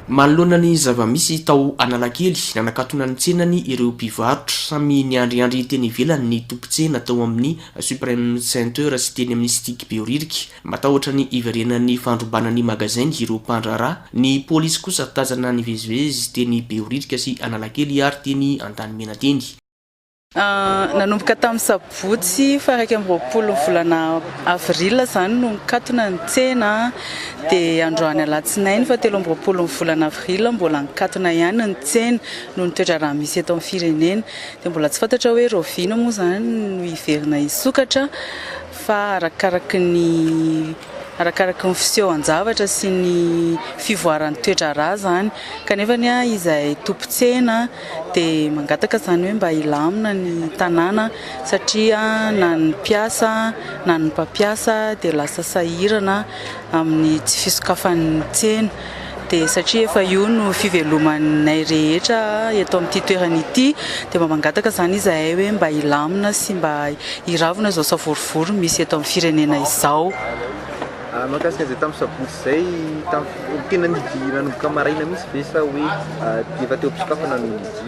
Manoloana ny zava-misy tao Analakely, nanakatona ny tsenany ireo mpivarotra. Samy niandriandry teny ivelany ny tompon-tsena tao amin'ny Supreme Center sy teny amin'ny Stic Behoririka. Matahotra ny hiverenan'ny fandrobana ny magasin ireo mpandraharaha. Ny polisy kosa tazana nivezivezy teny Behoririka sy Analakely ary teny Antanimena teny. Nanomboka tamin'ny sabotsy faha 21 ny volana avril izany no nikatona ny tsena dia androany alatsinainy faha 23 ny volana avril mbola nikatona ihany ny tsena noho ny toe-draharaha misy eto amin'ny firenena. Dia mbola tsy fantatra hoe rahoviana moa izany no hiverina hisokatra fa arakaraky ny arakaraky ny fisehoan-javatra sy ny fivoaran'ny toe-draharaha izany. Kanefa anie izahay tompon-tsena dia mangataka izany hoe mba hilamina ny tanàna satria na ny mpiasa na ny mpampiasa dia lasa sahirana amin'ny tsy fisokafan'ny tsena. Dia satria efa io no fivelomanay rehetra eto amin'ity toerana ity dia mba mangataka izany izahay hoe mba hilamina sy mba hiravona izao savorovoro misy eto amin'ny firenena izao. Mahakasika an'izay tamin'ny sabotsy izay, tamin'ny tena nihidy nanomboka maraina mihitsy ve sa hoe efa teo am-pisokafana no nihidy?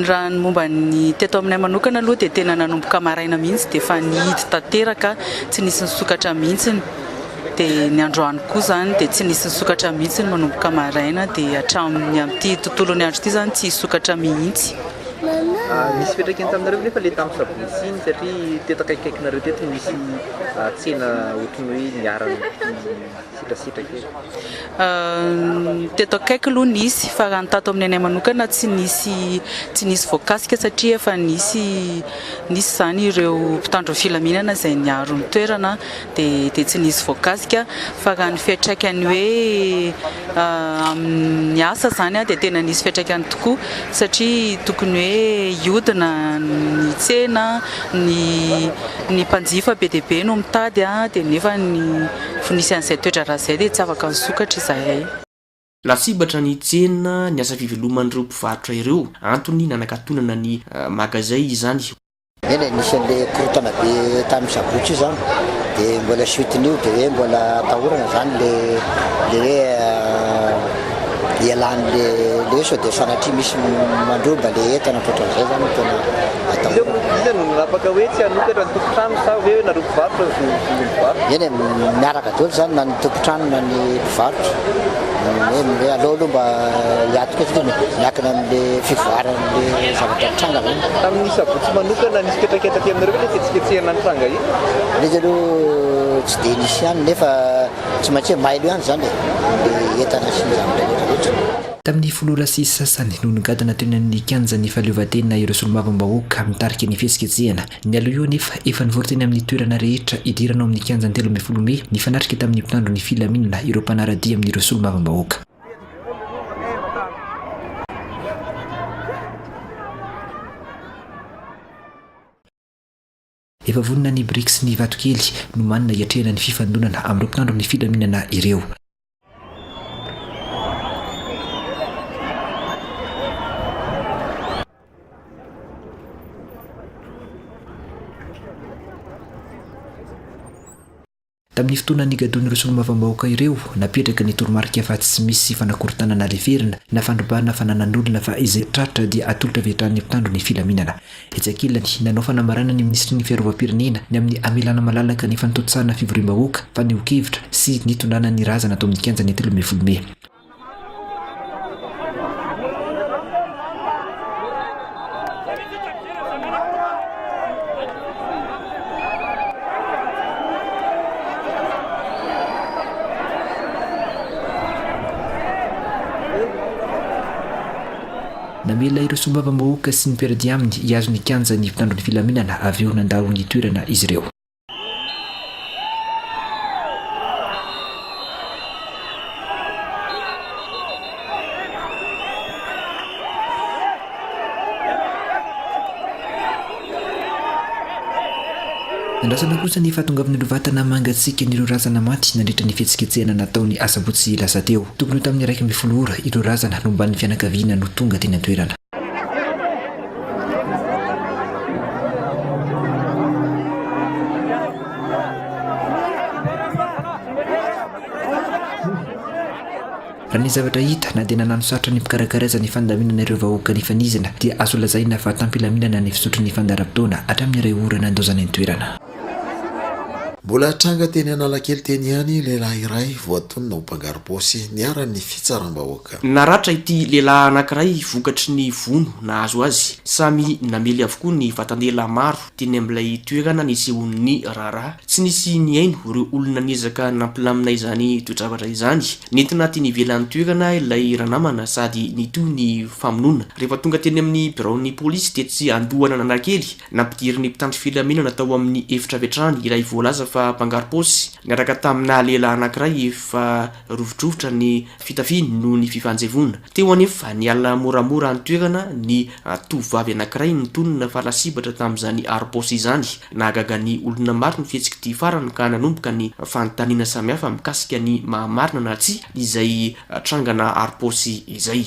Raha ny momba ny teto aminay manokana aloha dia tena nanomboka maraina mihitsy dia efa nihidy tanteraka, tsy nisy nisokatra mihitsy. Dia ny androany koa izany dia tsy nisy nisokatra mihitsy manomboka maraina dia hatramin'ny amin'ity tontolon'ny andro ity izany tsy hisokatra mihitsy. Nisy fiantraikany taminareo ve nefa ilay tamin'ny sabotsy iny satria teto akaikikaikinareo teto nisy tsena ohatran'ny hoe niharan'ny setrasetra kely? Teto akaiky aloha nisy fa raha ny tato amin'ny anay manokana tsy nisy tsy nisy voakasika satria efa nisy nisy izany ireo mpitandro ny filaminana izay niaro ny toerana dia dia tsy nisy voakasika fa raha ny fiantraikany hoe amin'ny asa izany dia tena nisy fiantraikany tokoa satria tokony hoe hiodina ny tsena, ny ny mpanjifa be dia be no mitady dia nefa ny nisy an'izay toetra-draha izay dia tsy afaka nisokatra izahay. Lasibatra ny tsena, ny asa fiveloman'ireo mpivarotra ireo, antony nanakatonana ny magazay izany. Eny e, nisy an'le korontana be tamin'ny sabotsy io zany, de mbola suite-n'io de hoe mbola atahorana zany le le hoe hialan'le le hoe sao de sanatria misy mandroba le entana ankoatran'izay zany no tena atahorana. Iza no nanapaka hoe tsy hanokatra ny tompon-trano sa hoe nareo mpivarotra no mivarotra? Eny e, miaraka daholo zany na ny tompon-trano na ny mpivarotra, hoe hoe aleo aloha mba hiato kely satria miankina amin'le fivoaran'le zavatra mitranga zany. Tamin'ny sabotsy manokana nisy fiantraikany taty aminareo ve ilay fihetsiketsehana nitranga iny? Ilay izy aloha tsy dia nisy ihany nefa tsy maintsy hoe mailo ihany izany e, le entana sy ny zavatra rehetra rehetra. Tamin'ny folo ora sy sasany no nigadona teny amin'ny kianjan'ny fahaleovantena ireo solombavambahoaka mitarika ny fihetsiketsehana. Nialoha io anefa, efa nivory teny amin'ny toerana rehetra hidirana ao amin'ny kianjan'ny 13 mey nifanatrika tamin'ny mpitandro ny filaminana ireo mpanara-dia amin'ireo solombavambahoaka. Efa vonona ny biriky sy ny vatokely nomanina hiatrehana ny fifandonana amin'ireo mpitandro ny filaminana ireo. Tamin'ny fotoana nigadoan'ireo solombavambahoaka ireo, napetraka ny toromarika fa tsy misy fanakorontanana leferina na fandrobana fananan'olona fa izay tratra dia atolotra avy hatrany mpitandro ny filaminana. Etsy ankilany, nanao fanambarana ny minisitry ny fiarovam-pirenena ny amin'ny hamelana malalaka ny fanatontosana fivoriam-bahoaka, fanehoan-kevitra sy nitondrana ny razana tao amin'ny kianjan'ny 13 mey. Namela ireo solombavambahoaka sy ny mpiara-dia aminy hihazo ny kianja ny mpitandro ny filaminana avy eo nandalo ny toerana izy ireo. Nandrasana kosa ny fahatongavan'ireo vatana mangatsiakan'ireo razana maty nandritra ny fihetsiketsehana natao ny asabotsy lasa teo. Tokony ho tamin'ny 11 ora ireo razana nomban'ny fianakaviana no tonga teny an-toerana. Raha ny zavatra hita, na dia nanano sarotra ny mpikarakara aza ny fandaminana ireo vahoaka nifanizina, dia azo lazaina fa tam-pilaminana ny fizotry ny fandaharam-potoana hatramin'ny iray ora nandaozana ny toerana. Mbola tranga teny Analakely teny ihany, lehilahy iray voatonona ho mpangaro-paosy niharan'ny fitsaram-bahoaka. Naratra ity lehilahy anankiray vokatry ny vono nahazo azy. Samy namely avokoa ny vatan-dehilahy maro teny amin'ilay toerana nisehoan'ny raharaha. Tsy nisy nihaino ireo olona niezaka nampilamina izany toe-javatra izany. Nentina teny ivelan'ny toerana ilay ranamana sady nitohy ny famonoana. Rehefa tonga teny amin'ny biraon'ny polisy tetsy Andohan'Analakely, nampidirin'ny mpitandro filaminana tao amin'ny efitra avy hatrany ilay voalaza fa mpangaro-paosy niaraka tamina lehilahy anankiray efa rovidrovitra ny fitafiany noho ny fifanjevoana. Teo anefa, niala moramora an-toerana ny tovovavy anankiray nitonona fa lasibatra tamin'izany harom-paosy izany. Nahagaga ny olona maro ny fihetsik'ity farany ka nanomboka ny fanontaniana samihafa mikasika ny maha-marina na tsia izay trangana harom-paosy izay.